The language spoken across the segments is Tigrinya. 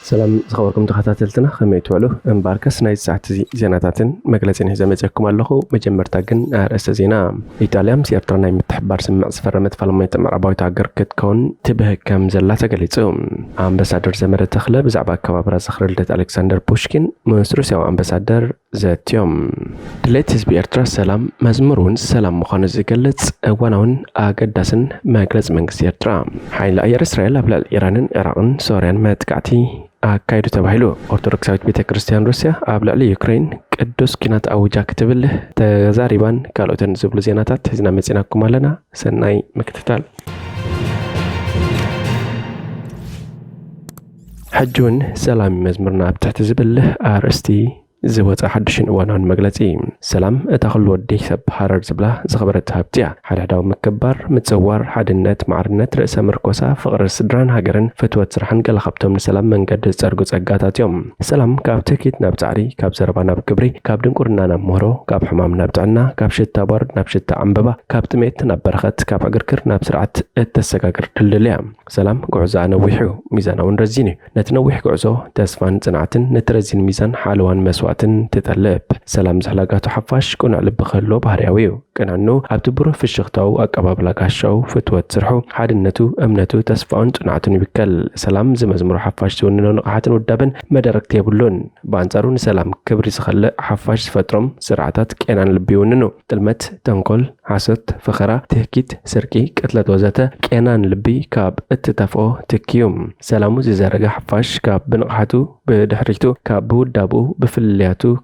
ሰላም ዝኸበርኩም ተኸታተልትና፣ ከመይ ትውዕሉ? እምበኣርከስ ናይ ሰዓት እዚ ዜናታትን መግለጺን ሒዘ መጺኣኩም ኣለኹ። መጀመርታ ግን ኣርእስተ ዜና። ኢጣልያ ምስ ኤርትራ ናይ ምትሕብባር ስምምዕ ዝፈረመት ፈላማይት ምዕራባዊት ሃገር ክትከውን ትብህግ ከም ዘላ ተገሊጹ። ኣምባሳደር ዘመደ ተኽለ ብዛዕባ ኣከባብራ ዝኽሪ ልደት ኣሌክሳንደር ፑሽኪን ምስ ሩስያዊ ኣምባሳደር ዘትዮም። ድሌት ህዝቢ ኤርትራ ሰላም፣ መዝሙር እውን ሰላም ምዃኑ ዝገልጽ እዋናውን ኣገዳስን መግለጺ መንግስቲ ኤርትራ። ሓይሊ ኣየር እስራኤል ኣብ ልዕሊ ኢራንን ኢራቕን ሶርያን መጥቃዕቲ ኣካይዱ ተባሂሉ። ኦርቶዶክሳዊት ቤተ ክርስቲያን ሩስያ ኣብ ልዕሊ ዩክሬን ቅዱስ ኲናት ኣውጃ ክትብል ተዛሪባን ካልኦትን ዝብሉ ዜናታት ሒዝና መጺናኩም ኣለና። ሰናይ ምክትታል። ሕጂ እውን ሰላም መዝሙርና ኣብ ትሕቲ ዝብል ኣርእስቲ ዝወፀ ሓድሽን እዋናውን መግለጺ። ሰላም፣ እታ ኩሉ ወዲ ሰብ ሃረር ዝብላ ዝኸበረት ሃብቲ እያ። ሓድሕዳዊ ምክብባር፣ ምጽዋር፣ ሓድነት፣ ማዕርነት፣ ርእሰ ምርኮሳ፣ ፍቕሪ ስድራን ሃገርን፣ ፍትወት ስራሕን ገለ ካብቶም ንሰላም መንገዲ ዝጸርጉ ጸጋታት እዮም። ሰላም፣ ካብ ትህኪት ናብ ጻዕሪ፣ ካብ ዘረባ ናብ ክብሪ፣ ካብ ድንቁርና ናብ ምህሮ፣ ካብ ሕማም ናብ ጥዕና፣ ካብ ሽታ ባሩድ ናብ ሽታ ዕምበባ፣ ካብ ጥሜት ናብ በረኸት፣ ካብ ዕግርግር ናብ ስርዓት እተሰጋግር ድልድል እያ። ሰላም፣ ጉዕዞኣ ነዊሕ እዩ፣ ሚዛና እውን ረዚን እዩ። ነቲ ነዊሕ ጉዕዞ ተስፋን ጽንዓትን፣ ነቲ ረዚን ሚዛን ሓለዋን መስዋእትን ትጠልብ። ሰላም ዝሕላጋቱ ሓፋሽ ቅኑዕ ልቢ ክህልዎ ባህርያዊ እዩ። ቅንዕንኡ ኣብቲ ብሩህ ፍሽኽታኡ፣ ኣቀባብላ ጋሻኡ፣ ፍትወት ስርሑ፣ ሓድነቱ፣ እምነቱ፣ ተስፋኡን ጽንዓቱን ይውከል። ሰላም ዝመዝምሮ ሓፋሽ ዝውንኖ ንቕሓትን ውዳበን መዳርግቲ የብሉን። ብኣንጻሩ ንሰላም ክብሪ ዝኸልእ ሓፋሽ ዝፈጥሮም ስርዓታት ቄናን ልቢ ይውንኑ። ጥልመት፣ ተንኮል፣ ሓሶት፣ ፈኸራ፣ ትህኪት፣ ስርቂ፣ ቅትለት ወዘተ ቄናን ልቢ ካብ እትተፍኦ ትኪ እዩ። ሰላሙ ዝዘረገ ሓፋሽ ካብ ብንቕሓቱ፣ ብድሕሪቱ፣ ካብ ብውዳብኡ፣ ብፍልልያቱ፣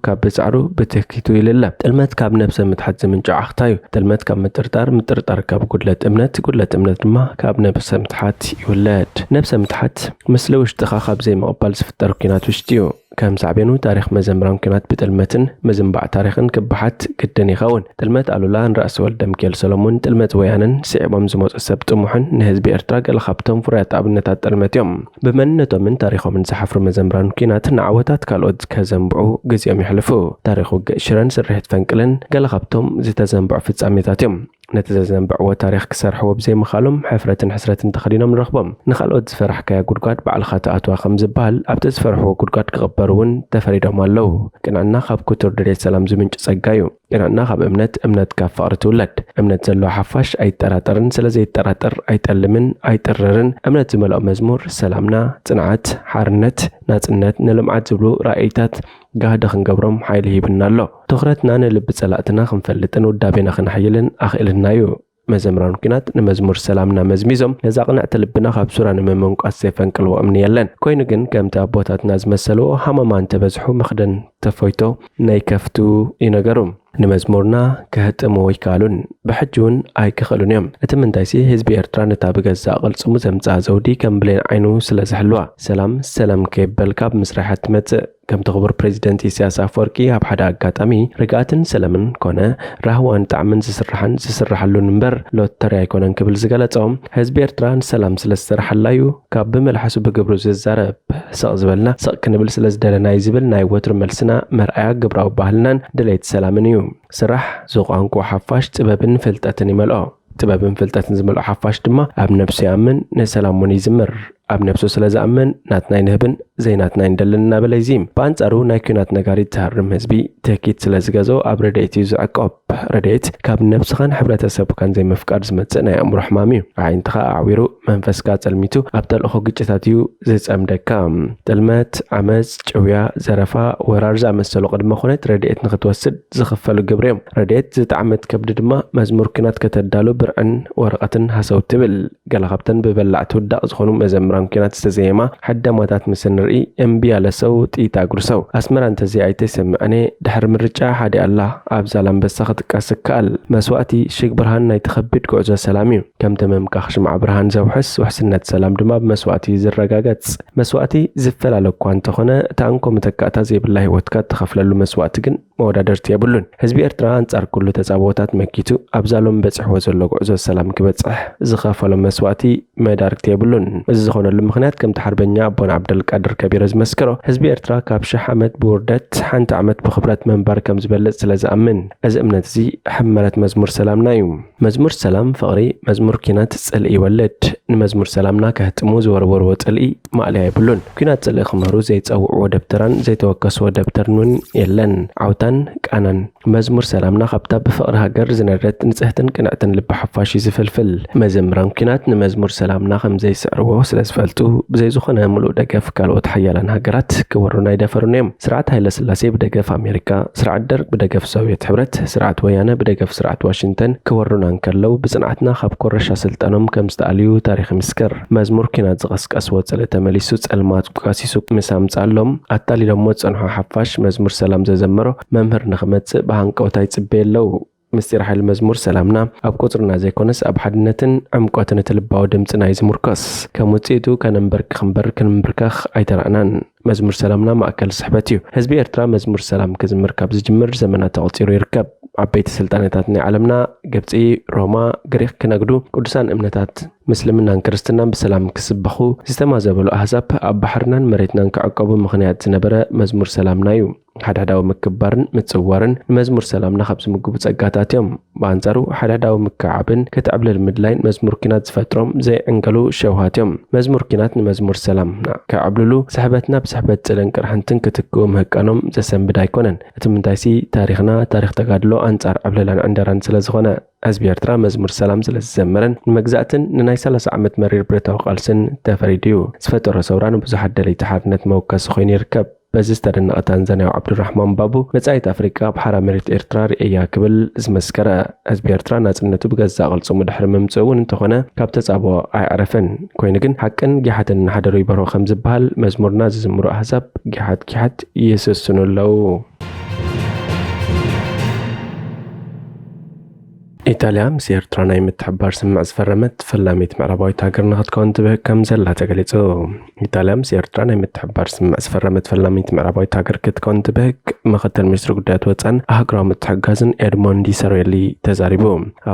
ካብ ብጻዕሩ፣ ብትህኪቱ ይልለ። ጥልመት ካብ ነብሰ ምትሓት ዝምንጮ ዓኽታ እዩ። ጥልመት ካብ ምጥርጣር፣ ምጥርጣር ካብ ጉድለት እምነት፣ ጉድለት እምነት ድማ ካብ ነብሰ ምትሓት ይውለድ። ነብሰ ምትሓት ምስሊ ውሽጥኻ ካብ ዘይምቕባል ዝፍጠር ኲናት ውሽጢ እዩ። ከም ሳዕቤኑ ታሪኽ መዘምራን ኲናት ብጥልመትን ምዝንባዕ ታሪኽን ክበሓት ግድን ይኸውን። ጥልመት ኣሉላ ንራእሲ ወልደሚካኤል ሰሎሞን፣ ጥልመት ወያነን ስዒቦም ዝመጹ ሰብ ጥሙሕን ንህዝቢ ኤርትራ ገለ ካብቶም ፍሩያት ኣብነታት ጥልመት እዮም። ብመንነቶምን ታሪኾምን ዝሓፍሩ መዘምራን ኲናት ንዓወታት ካልኦት ከዘንብዑ ግዜኦም የሕልፉ። ታሪኽ ውግእ ሽረን ስርሒት ፈንቅልን ገለ ካብቶም ዝተዘንብዑ ፍጻሜታት እዮም። ነቲ ዘዘንብዕዎ ታሪኽ ክሰርሕዎ ብዘይምኻሎም፣ ሕፍረትን ሕስረትን ተኸዲኖም ንረኽቦም። ንኻልኦት ዝፈራሕካያ ጉድጓድ ባዕልኻ ትኣትዋ ከም ዝበሃል፣ ኣብቲ ዝፈርሕዎ ጉድጓድ ክቕበሩ እውን ተፈሪዶም ኣለዉ። ቅንዕና ካብ ክቱር ድሌት ሰላም ዝምንጩ ጸጋ እዩ። ቅንዕና ካብ እምነት፣ እምነት ካብ ፍቕሪ ትውለድ። እምነት ዘለዎ ሓፋሽ ኣይጠራጠርን፣ ስለ ዘይጠራጠር ኣይጠልምን፣ ኣይጥርርን። እምነት ዝመልኦ መዝሙር፣ ሰላምና፣ ጽንዓት፣ ሓርነት፣ ናጽነት፣ ንልምዓት ዝብሉ ራእይታት ጋህዲ ክንገብሮም ሓይሊ ሂብና ኣሎ። ትኹረትና ንልቢ ጸላእትና ክንፈልጥን ውዳቤና ክነሕይልን ኣኽኢልና እዩ። መዘምራን ኲናት ንመዝሙር ሰላምና መዝሚዞም፣ ነዛ ቅንዕቲ ልብና ካብ ሱራ ንምምንቋስ ዘይፈንቅልዎ እምኒ የለን። ኮይኑ ግን፣ ከምቲ ኣቦታትና ዝመሰልዎ፣ ሃመማ እንተበዝሑ መኽደን ተፎይቶ ናይ ከፍቱ እዩ ነገሩ። ንመዝሙርና ክህጥምዎ ኣይከኣሉን፣ ብሕጂ እውን ኣይክኽእሉን እዮም። እቲ ምንታይሲ፣ ህዝቢ ኤርትራ ነታ ብገዛእ ቅልጽሙ ዘምጽኣ ዘውዲ ከም ብሌን ዓይኑ ስለ ዝሕልዋ፣ ሰላም ሰላም ከይበልካ ኣብ ምስራሕ እያ ትመጽእ። ከምቲ ክቡር ፕሬዚደንት ኢሳያስ ኣፈወርቂ ኣብ ሓደ ኣጋጣሚ፣ ርግኣትን ሰላምን ኮነ ራህዋን ጣዕምን ዝስራሕን ዝስራሓሉን እምበር ሎተሪ ኣይኮነን ክብል ዝገለጾ፣ ህዝቢ ኤርትራ ንሰላም ስለ ዝሰርሓላ እዩ ካብ ብመልሓሱ ብግብሩ ዝዛረብ። ስቕ ዝበልና ስቕ ክንብል ስለ ዝደለና እዩ ዝብል ናይ ወትሩ መልስና መርኣያ ግብራዊ ባህልናን ድሌት ሰላምን እዩ። ስራሕ ዝቋንቁ ሓፋሽ ጥበብን ፍልጠትን ይመልኦ። ጥበብን ፍልጠትን ዝመልኦ ሓፋሽ ድማ ኣብ ነብሱ ይኣምን፣ ንሰላም እውን ይዝምር። ኣብ ነብሱ ስለ ዝኣምን፣ ናትናይ ንህብን ዘይናትናይ ንደልን እናበለ ይዚም። ብኣንጻሩ ናይ ኲናት ነጋሪት ዝሃርም ህዝቢ ትህኪት ስለ ዝገዝኦ ኣብ ረድኤት እዩ ዝዕቆብ። ረድኤት ካብ ነብስኻን ሕብረተሰብካን ዘይምፍቃር ዝመጽእ ናይ ኣእምሮ ሕማም እዩ። ኣዒንትኻ ኣዕዊሩ፣ መንፈስካ ጸልሚቱ፣ ኣብ ተልእኾ ግጭታት እዩ ዝጸምደካ። ጥልመት፣ ዓመጽ፣ ጭውያ፣ ዘረፋ፣ ወራር ዝኣመሰሉ ቅድመ ኩነት ረድኤት ንኽትወስድ ዝኽፈሉ ግብሪ እዮም። ረድኤት ዝጠዓመት ከብዲ ድማ መዝሙር ኲናት ከተዳሉ ብርዕን ወረቐትን ሃሰው ትብል። ገለ ካብተን ብበላዕቲ ውዳቕ ዝኾኑ መዘምራን ኲናት ዝተዘየማ ሕደማታት ምስ ንርኢ፣ እምቢ ያለ ሰው ጥይት ኣጉርሰው፣ ኣስመራ እንተዘይ ኣይተሰምዐን እየ፣ ድሕሪ ምርጫ ሓደ ኣላ፣ ኣብ ዛላምበሳ ክጥቀስ ይከኣል። መስዋእቲ ሽግ ብርሃን ናይቲ ከቢድ ጉዕዞ ሰላም እዩ። ከምቲ ምምካኽ ሽምዓ ብርሃን ዘውሕስ፣ ውሕስነት ሰላም ድማ ብመስዋእቲ እዩ ዝረጋገጽ። መስዋእቲ ዝፈላለ እኳ እንተኾነ፣ እታ እንኮ መተካእታ ዘይብላ ህይወትካ እትኸፍለሉ መስዋእቲ ግን መወዳደርቲ የብሉን። ህዝቢ ኤርትራ ኣንጻር ኩሉ ተጻብኦታት መኪቱ ኣብዛ ሎም በጺሕዎ ዘሎ ጉዕዞ ሰላም ክበጽሕ ዝኸፈሎ መስዋእቲ መዳርግቲ የብሉን። እዚ ዝኾነሉ ምኽንያት ከምቲ ሓርበኛ ኣቦና ዓብደልቃድር ከቢረ ዝመስከሮ፣ ህዝቢ ኤርትራ ካብ ሽሕ ዓመት ብውርደት ሓንቲ ዓመት ብኽብረት ምንባር ከም ዝበልጽ ስለ ዝኣምን፣ እዚ እምነት እዚ ሕመረት መዝሙር ሰላምና እዩ። መዝሙር ሰላም ፍቕሪ፣ መዝሙር ኲናት ጽልኢ ይወልድ። ንመዝሙር ሰላምና ከህጥሙ ዝወርወርዎ ጽልኢ ማእለያ የብሉን። ኲናት ጽልኢ ክምህሩ ዘይጸውዕዎ ደብተራን ዘይተወከስዎ ደብተርን እውን የለን። ዓውታን ቃናን መዝሙር ሰላምና ካብታ ብፍቕሪ ሃገር ዝነደደት ንጽህትን ቅንዕትን ልቢ ሓፋሽ እዩ ዝፍልፍል። መዘምራን ኲናት ንመዝሙር ሰላምና ከም ዘይስዕርዎ ስለ ዝፈልጡ፣ ብዘይ ዝኾነ ምሉእ ደገፍ ካልኦት ሓያላን ሃገራት ክወሩና ኣይደፈሩን እዮም። ስርዓት ሃይለ ስላሴ ብደገፍ ኣሜሪካ፣ ስርዓት ደርግ ብደገፍ ሶቪየት ሕብረት፣ ስርዓት ወያነ ብደገፍ ስርዓት ዋሽንግተን ክወሩና እንከለዉ፣ ብጽንዓትና ካብ ኮረሻ ስልጣኖም ከም ዝተኣልዩ ታሪኽ ይምስክር። መዝሙር ኲናት ዝቐስቀስዎ ጽልኢ ተመሊሱ ጸልማት ቀሲሱ ምስ ኣምጽኣሎም፣ ኣታሊሎሞ ዝጸንሑ ሓፋሽ መዝሙር ሰላም ዘዘመሮ መምህር ንኽመጽእ ብሃንቀውታ ይጽበዩ ኣለዉ። ምስጢር ሓይሊ መዝሙር ሰላምና ኣብ ቁጽርና ዘይኮነስ ኣብ ሓድነትን ዕምቆትን እቲ ልባዊ ድምጽና እዩ ዝምርኮስ። ከም ውጽኢቱ ከነንበርክኽ እምበር ክንምብርከኽ ኣይተራእናን። መዝሙር ሰላምና ማእከል ስሕበት እዩ። ህዝቢ ኤርትራ መዝሙር ሰላም ክዝምር ካብ ዝጅምር ዘመናት ተቖጺሩ ይርከብ። ዓበይቲ ስልጣነታት ናይ ዓለምና፣ ግብጺ፣ ሮማ፣ ግሪኽ ክነግዱ፣ ቅዱሳን እምነታት ምስልምናን ክርስትናን ብሰላም ክስበኹ ዝተማዘበሉ ኣህዛብ ኣብ ባሕርናን መሬትናን ክዕቀቡ ምኽንያት ዝነበረ መዝሙር ሰላምና እዩ። ሓድሕዳዊ ምክብባርን ምጽዋርን ንመዝሙር ሰላምና ካብ ዝምግቡ ጸጋታት እዮም። ብኣንጻሩ፣ ሓድሕዳዊ ምክዕዓብን ክትዕብልል ምድላይን መዝሙር ኲናት ዝፈጥሮም ዘይዕንገሉ ሸውሃት እዮም። መዝሙር ኲናት ንመዝሙር ሰላምና ከዕብልሉ፣ ስሕበትና ብስሕበት ጽልእን ቅርሕንትን ክትክኡ ምህቃኖም ዘሰንብድ ኣይኮነን። እቲ ምንታይሲ፣ ታሪኽና፣ ታሪኽ ተጋድሎ ኣንጻር ዕብለላን ዕንደራን ስለ ዝኾነ። ህዝቢ ኤርትራ መዝሙር ሰላም ስለ ዝዘመረን ንመግዛእትን ንናይ ሰላሳ ዓመት መሪር ብረታዊ ቃልስን ተፈሪዱ እዩ። ዝፈጠሮ ሰውራ ንብዙሓት ደለይቲ ሓርነት መወከሲ ኮይኑ ይርከብ። በዚ ዝተደነቐ ታንዛንያዊ ዓብዱራሕማን ባቡ፣ መጻኢት ኣፍሪቃ ኣብ ሓራ መሬት ኤርትራ ርእያ ክብል ዝመስከረ። ህዝቢ ኤርትራ ናጽነቱ ብገዛእ ቅልጽሙ ድሕሪ ምምጽኡ እውን እንተኾነ ካብ ተጻብኦ ኣየዕረፈን። ኮይኑ ግን ሓቅን ጊሓትን እናሓደሩ ይበርሁ ከም ዝበሃል፣ መዝሙርና ዝዝምሩ ኣህዛብ ጊሓት ጊሓት ይስስኑ ኣለዉ። ኢጣልያ ምስ ኤርትራ ናይ ምትሕብባር ስምምዕ ዝፈረመት ፈላሚት ምዕራባዊት ሃገር ንክትከውን ትብህግ ከም ዘላ ተገሊጹ። ኢጣልያ ምስ ኤርትራ ናይ ምትሕብባር ስምምዕ ዝፈረመት ፈላሚት ምዕራባዊት ሃገር ክትከውን ትብህግ ምኽትል ሚኒስትሪ ጉዳያት ወጻን ኣህጉራዊ ምትሕግጋዝን ኤድሞንዲ ሰሬሊ ተዛሪቡ።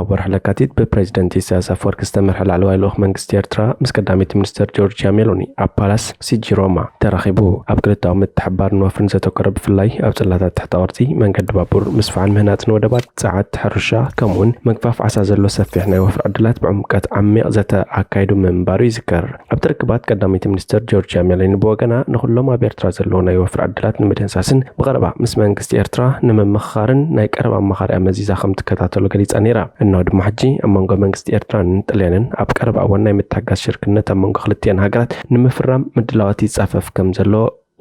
ኣብ ወርሒ ለካቲት ብፕሬዚደንት ኢሳያስ ኣፈወርቂ ዝተመርሐ ላዕለዋይ ልኡኽ መንግስቲ ኤርትራ ምስ ቀዳመይቲ ሚኒስትር ጆርጅያ ሜሎኒ ኣብ ፓላስ ሲጂ ሮማ ተራኺቡ። ኣብ ክልተኣዊ ምትሕብባርን ወፍርን ዘተኮረ፣ ብፍላይ ኣብ ጽላታት ትሕተ ቅርጺ፣ መንገዲ ባቡር፣ ምስፋሕን ምህናጽን ወደባት፣ ጸዓት፣ ሕርሻ፣ ከምኡውን ምግፋፍ ዓሳ ዘሎ ሰፊሕ ናይ ወፍሪ ዕድላት ብዕምቀት ዓሚቕ ዘተ ኣካይዱ ምንባሩ ይዝከር። ኣብቲ ርክባት ቀዳመይቲ ሚኒስትር ጆርጅያ ሜሎኒ ብወገና፣ ንኹሎም ኣብ ኤርትራ ዘለዉ ናይ ወፍሪ ዕድላት ንምድህሳስን ብቐረባ ምስ መንግስቲ ኤርትራ ንምምኽኻርን ናይ ቀረባ ኣማኻሪኣ መዚዛ ከም ትከታተሎ ገሊጻ ነይራ። እነሆ ድማ ሕጂ ኣብ መንጎ መንግስቲ ኤርትራን ጥልያንን ኣብ ቀረባ እዋን ናይ ምትሕግጋዝ ሽርክነት ኣብ መንጎ ክልቲኣን ሃገራት ንምፍራም ምድላዋት ይጻፈፍ ከም ዘሎ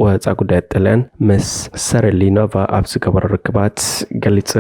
ወጻኢ ጉዳይ ጥልያን ምስ ሰሬሊ ኖቫ ኣብ ዝገበሮ ርክባት ገሊጹ።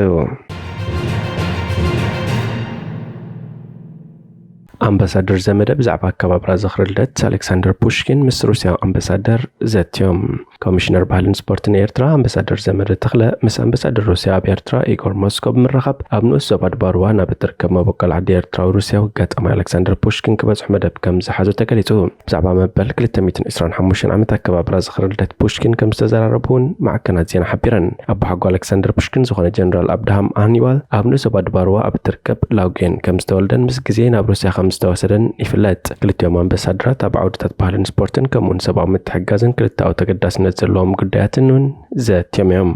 ኣምባሳደር ዘመደ ብዛዕባ ኣከባብራ ዝኽሪ ልደት ኣሌክሳንደር ፑሽኪን ምስ ሩስያዊ ኣምባሳደር ዘትዮም። ኮሚሽነር ባህልን ስፖርትን ኤርትራ ኣምባሳደር ዘመደ ተኽለ ምስ ኣምባሳደር ሩስያ ኣብ ኤርትራ ኢጎር ሞስኮ ብምርኻብ፣ ኣብ ንኡስ ዞባ ድባርዋ ናብ እትርከብ መበቆል ዓዲ ኤርትራዊ ሩስያዊ ጋጣሚ ኣሌክሳንደር ፑሽኪን ክበጽሑ መደብ ከም ዝሓዙ ተገሊጹ። ብዛዕባ መበል ክልተ ሚእትን ዕስራን ሓሙሽተን ዓመት ኣከባብራ ዝኽሪ ልደት ፑሽኪን ከም ዝተዘራረቡ እውን ማዕከናት ዜና ሓቢረን። ኣቦሓጎ ኣሌክሳንደር ፑሽኪን ዝኾነ ጀነራል ኣብድሃም ሃኒባል ኣብ ንኡስ ዞባ ድባርዋ ኣብ እትርከብ ላውጌን ከም ዝተወልደን ምስ ግዜ ናብ ሩስያ ከም ዝተወሰደን ይፍለጥ። ክልቲኦም ኣምባሳደራት ኣብ ዓውድታት ባህልን ስፖርትን ከምኡውን ሰብኣዊ ምትሕግጋዝን ክልተኣዊ ተገዳስነት ዘለዎም ጉዳያትን እውን ዘትዮም እዮም።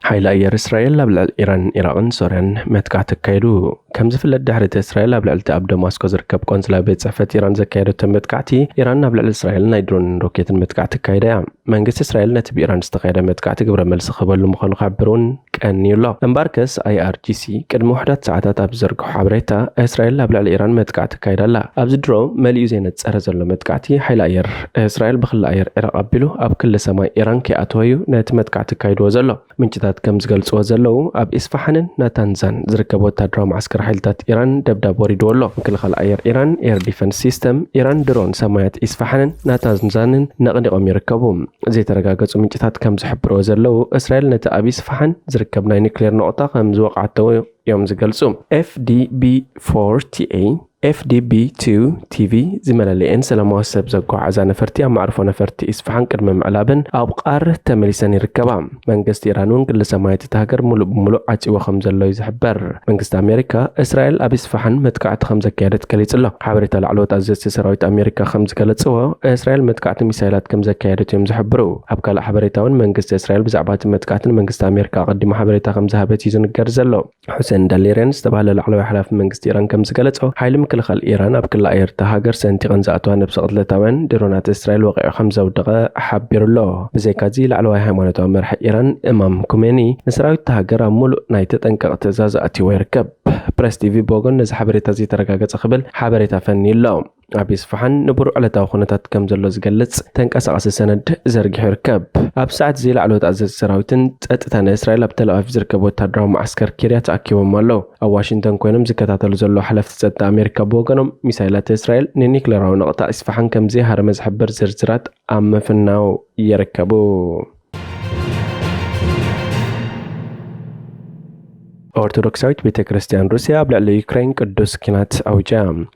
ሓይሊ ኣየር እስራኤል ኣብ ልዕሊ ኢራን፣ ኢራቕን ሶርያን መጥቃዕቲ ኣካይዱ። ከም ዝፍለጥ፣ ድሕሪ እቲ እስራኤል ኣብ ልዕሊ እቲ ኣብ ደማስቆ ዝርከብ ቆንስላ ቤት ጽሕፈት ኢራን ዘካየደቶ መጥቃዕቲ፣ ኢራን ኣብ ልዕሊ እስራኤል ናይ ድሮንን ሮኬትን መጥቃዕቲ ኣካይዳ እያ። መንግስቲ እስራኤል ነቲ ብኢራን ዝተኻየደ መጥቃዕቲ ግብረ መልሲ ክህበሉ ምዃኑ ክሕብር እውን ቀንዩ ኣሎ። እምበኣርከስ፣ ኣይኣርጂሲ ቅድሚ ውሑዳት ሰዓታት ኣብ ዝዘርግሖ ሓበሬታ፣ እስራኤል ኣብ ልዕሊ ኢራን መጥቃዕቲ ኣካይዳ ኣላ። ኣብዚ ድሮ መሊኡ ዘይነጸረ ዘሎ መጥቃዕቲ ሓይሊ ኣየር እስራኤል ብክሊ ኣየር ዒራቕ ኣቢሉ ኣብ ክሊ ሰማይ ኢራን ከይኣተወ እዩ ነቲ መጥቃዕቲ ኣካይድዎ ዘሎ። ምንጭታት ከም ዝገልጽዎ ዘለዉ፣ ኣብ ኢስፋሓንን ናታንዛን ዝርከብ ወታደራዊ መዓስከር ሓይልታት ኢራን ደብዳብ ወሪድዎ ኣሎ። ምክልኻል ኣየር ኢራን፣ ኤር ዲፈንስ ሲስተም፣ ኢራን ድሮን ሰማያት ኢስፋሓንን ናታንዛንን ነቕኒቖም ይርከቡ። ዘይተረጋገጹ ምንጭታት ከም ዝሕብርዎ ዘለዉ፣ እስራኤል ነቲ ኣብ ኢስፋሓን ዝርከብ ናይ ኒክሌር ነቑጣ ከም ዝወቕዓቶ እዮም ዝገልጹ። ኤፍ ዲ ቢ ፎርቲ ኤ ኤፍ ዲ ቢ ቱ ቲ ቪ ዝመለለኤን ሰላማዊ ሰብ ዘጓዓዛ ነፈርቲ ኣብ መዕርፎ ነፈርቲ ኢስፋሓን ቅድሚ ምዕላበን ኣብ ቃር ተመሊሰን ይርከባ። መንግስቲ ኢራን እውን ግለ ሰማያት እታ ሃገር ሙሉእ ብሙሉእ ዓጺዎ ከም ዘሎ እዩ ዝሕበር። መንግስቲ ኣሜሪካ፣ እስራኤል ኣብ ኢስፋሓን መጥቃዕቲ ከም ዘካየደት ገሊጹ ኣሎ። ሓበሬታ ላዕለዎት ኣዘዝቲ ሰራዊት ኣሜሪካ ከም ዝገለጽዎ፣ እስራኤል መጥቃዕቲ ሚሳይላት ከም ዘካየደት እዮም ዝሕብሩ። ኣብ ካልእ ሓበሬታ እውን መንግስቲ እስራኤል ብዛዕባ እቲ መጥቃዕቲ ንመንግስቲ ኣሜሪካ ኣቐዲሙ ሓበሬታ ከም ዝሃበት እዩ ዝንገር ዘሎ። ሑሴን ዳሊሬን ዝተባህለ ላዕለዋይ ሓላፊ መንግስቲ ኢራን ከም ዝገለጾ፣ ሓይሊ ምክልኻል ኢራን ኣብ ክሊ ኣየር እታ ሃገር ሰንጢቐን ዝኣተዋ ነብሰ ቅትለታውያን ድሮናት እስራኤል ወቒዑ ከም ዘውደቐ ሓቢሩ ኣሎ። ብዘይካዚ፣ ላዕለዋይ ሃይማኖታዊ መራሒ ኢራን እማም ኩሜኒ ንሰራዊት እታ ሃገር ኣብ ሙሉእ ናይ ተጠንቀቕ ትእዛዝ ኣእትይዎ ይርከብ። ፕሬስ ቲ ቪ ብወገኑ ነዚ ሓበሬታ ዘይተረጋገጸ ክብል ሓበሬታ ፈንዩ ኣሎ። ኣብ ኢስፋሓን ንቡር ዕለታዊ ኩነታት ከም ዘሎ ዝገልጽ ተንቀሳቓሲ ሰነድ ዘርጊሑ ይርከብ። ኣብ ሰዓት እዚ ላዕለዎት ኣዘዝቲ ሰራዊትን ጸጥታን እስራኤል ኣብ ተል ኣቪቭ ዝርከብ ወታደራዊ መዓስከር ኪርያ ተኣኪቦም ኣለዉ። ኣብ ዋሽንግተን ኮይኖም ዝከታተሉ ዘለዉ ሓለፍቲ ጸጥታ ኣሜሪካ ብወገኖም፣ ሚሳይላት እስራኤል ንኒክሌራዊ ነቕጣ ኢስፋሓን ከም ዘይሃረመ ዝሕብር ዝርዝራት ኣብ ምፍናው ይርከቡ። ኦርቶዶክሳዊት ቤተ ክርስቲያን ሩስያ ኣብ ልዕሊ ዩክሬን ቅዱስ ኪናት ኣውጃ።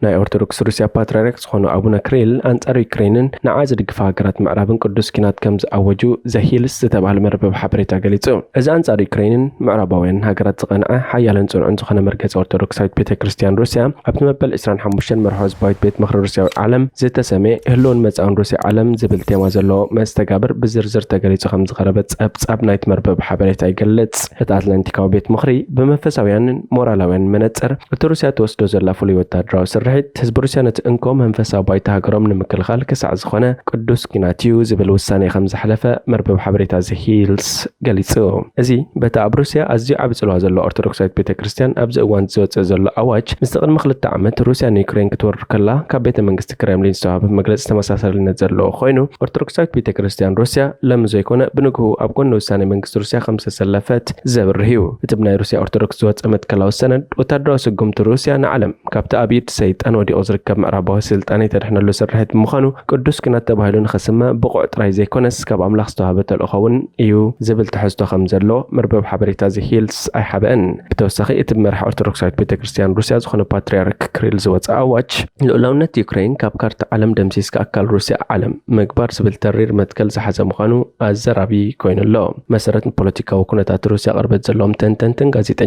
ናይ ኦርቶዶክስ ሩስያ ፓትርያርክ ዝኾኑ ኣቡነ ክሪል፣ ኣንጻር ዩክሬንን ንዓ ዝድግፋ ሃገራት ምዕራብን ቅዱስ ኪናት ከም ዝኣወጁ ዘ ሂልስ ዝተባህለ መርበብ ሓበሬታ ገሊጹ። እዚ ኣንጻር ዩክሬንን ምዕራባውያን ሃገራት ዝቐንዐ ሓያልን ጽኑዕን ዝኾነ መርገጺ ኦርቶዶክሳዊት ቤተ ክርስቲያን ሩስያ፣ ኣብቲ መበል ዕስራን ሓሙሽተን መርሖ ህዝባዊት ቤት ምኽሪ ሩስያዊ ዓለም ዝተሰምየ ህልውን መጻእን ሩስያ ዓለም ዝብል ቴማ ዘለዎ መስተጋብር ብዝርዝር ተገሊጹ ከም ዝቐረበ ጸብጻብ ናይቲ መርበብ ሓበሬታ ይገልጽ። እቲ ኣትላንቲካዊ ቤት ምኽሪ ብመንፈሳውያንን ሞራላውያንን መነጽር፣ እቲ ሩስያ ትወስዶ ዘላ ፍሉይ ወታደራዊ ስርሒት፣ ህዝቢ ሩስያ ነቲ እንኮ መንፈሳዊ ባይታ ሃገሮም ንምክልኻል ክሳዕ ዝኾነ ቅዱስ ኪናት እዩ ዝብል ውሳኔ ከም ዘሕለፈ መርበብ ሓበሬታ ዘ ሂልስ ገሊጹ። እዚ በቲ ኣብ ሩስያ ኣዝዩ ዓቢ ጽልዋ ዘለዎ ኦርቶዶክሳዊት ቤተ ክርስቲያን ኣብዚ እዋን ዝወጽእ ዘሎ ኣዋጅ፣ ምስቲ ቅድሚ ክልተ ዓመት ሩስያ ንዩክሬን ክትወርር ከላ ካብ ቤተ መንግስቲ ክሬምሊን ዝተዋህበ መግለጺ ተመሳሳልነት ዘለዎ ኮይኑ፣ ኦርቶዶክሳዊት ቤተ ክርስቲያን ሩስያ ሎሚ ዘይኮነ ብንግሁ ኣብ ጎኒ ውሳኔ መንግስቲ ሩስያ ከም ዝተሰለፈት ዘብርህ እዩ። እቲ ብናይ ሩስያ ኦርቶዶክስ ዝወጸ መትከላዊ ሰነድ፣ ወታደራዊ ስጉምቲ ሩስያ ንዓለም ካብቲ ኣብ ኢድ ሰይጣን ወዲቑ ዝርከብ ምዕራባዊ ስልጣኔ ተድሕነሉ ስርሒት ብምዃኑ፣ ቅዱስ ኪናት ተባሂሉ ንኸስመ ብቑዕ ጥራይ ዘይኮነስ፣ ካብ ኣምላኽ ዝተዋህበ ተልእኾ እውን እዩ ዝብል ትሕዝቶ ከም ዘሎ መርበብ ሓበሬታ ዘ ሂልስ ኣይሓበአን። ብተወሳኺ፣ እቲ ብመራሒ ኦርቶዶክሳዊት ቤተ ክርስቲያን ሩስያ ዝኾነ ፓትርያርክ ክሪል ዝወጸ ኣዋጅ፣ ልኡላውነት ዩክሬን ካብ ካርታ ዓለም ደምሲስካ ኣካል ሩስያ ዓለም ምግባር ዝብል ተሪር መትከል ዝሓዘ ምዃኑ ኣዘራቢ ኮይኑ ኣሎ። መሰረት ንፖለቲካዊ ኩነታት ሩስያ ቅርበት ዘለዎም ተንተንትን ጋዜጠኛታትን፣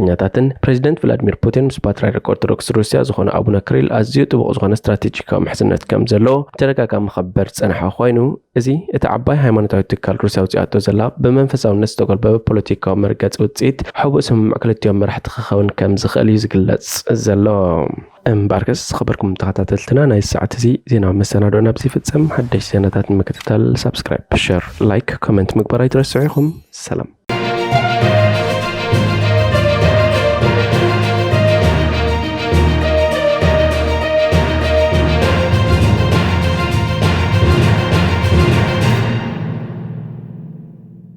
ፕሬዚደንት ቭላድሚር ፑቲን ምስ ፓትርያርክ ኦርቶዶክስ ሩስያ ዝኾነ ኣቡነ ክሪል ኣዝዩ ጥቡቕ ዝኾነ ስትራቴጂካዊ ምሕዝነት ከም ዘለዎ ብተደጋጋሚ ክሕበር ዝጸንሐ ኮይኑ፣ እዚ እቲ ዓባይ ሃይማኖታዊ ትካል ሩስያ ኣውጺኣቶ ዘላ ብመንፈሳውነት ዝተጎልበበ ፖለቲካዊ መርገጺ ውጽኢት ሕቡእ ስምምዕ ክልቲኦም መራሕቲ ክኸውን ከም ዝኽእል እዩ ዝግለጽ ዘሎ። እምበኣርከስ ዝኸበርኩም ተኸታተልትና፣ ናይ ሰዓት እዚ ዜናዊ መሰናድኦ ናብዚ ይፍጸም። ሓደሽቲ ዜናታት ንምክትታል ሳብስክራይብ፣ ሸር፣ ላይክ፣ ኮመንት ምግባር ኣይትረስዑ ኢኹም። ሰላም።